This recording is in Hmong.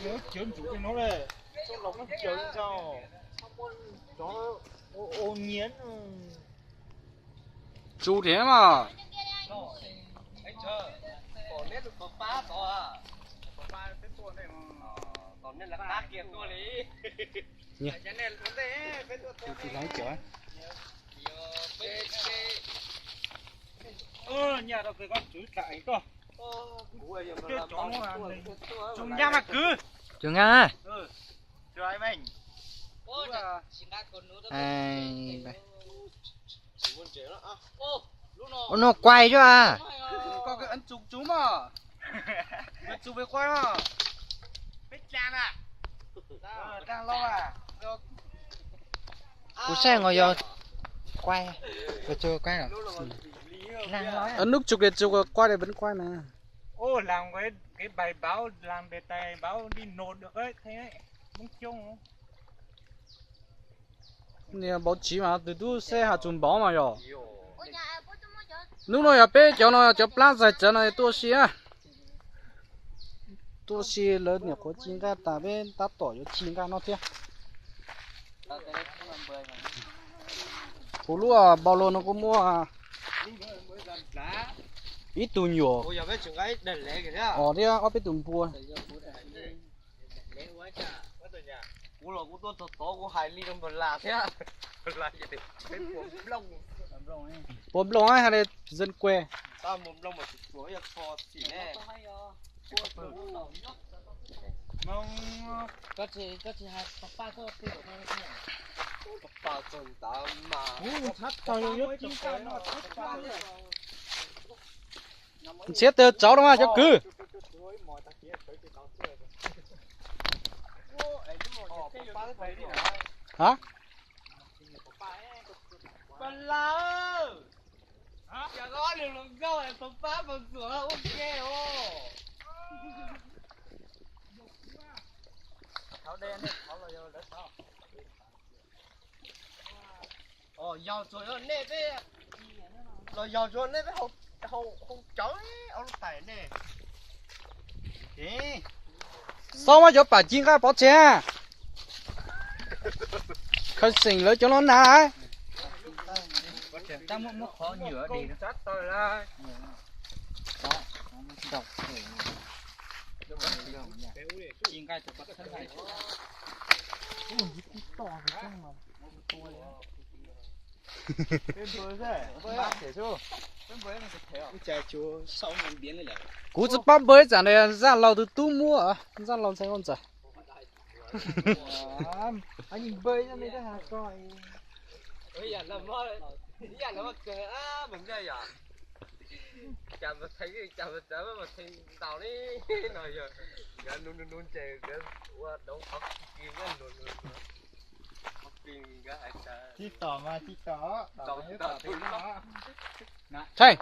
Cawv ntsuv no le, cov los muab cawv tso, cov ô nhiễm. Tsu thiab mas. Tus tus lav cawv. Nya rau koj tswv tlaim koj. Cov no, cov ncaj mas kwv. Cov ncaj. Ua no quay xwb a. Kuv saib nkaus yog quay, kuv tsuas quay. Hnub tsum kiag tsuas quay li peb quay na. Ôi, làm cái, cái bài báo, làm đề tài báo đi nộp được ấy, thấy đấy, Móng Trông. Niag báo chí mas tus tub seb has txug npaum mas yog. Hnub no yog peb cov no cov plab txais tsawv no tuaj si. Tuaj si lawv nyuam qhuav ci nqaj tas peb tab tom yuav ci nqaj no thiab. Kuv lub bao lô no kuj muaj ib tug nyuam os thiab ob peb tus npua. Kuv los kuv tuaj txog tod kuv hais li rau npawg Las thiab. Puas nplooj hais li dân quê. Nrhiav tes tsauv rau mas cov kwv. Los yog tsuas nej peb, los yog tsuas nej peb hau cawv ob lub tais nej. Xob muab cov pam ci nqaj pov tseg. Khaws xeem lawv cov no na. Kuv tsis paub npawg ib txam, zaj laus tus tub muab, zaj laus ntxhais nkauj ntxawm. Tsis tom mas tsis tom. Thej.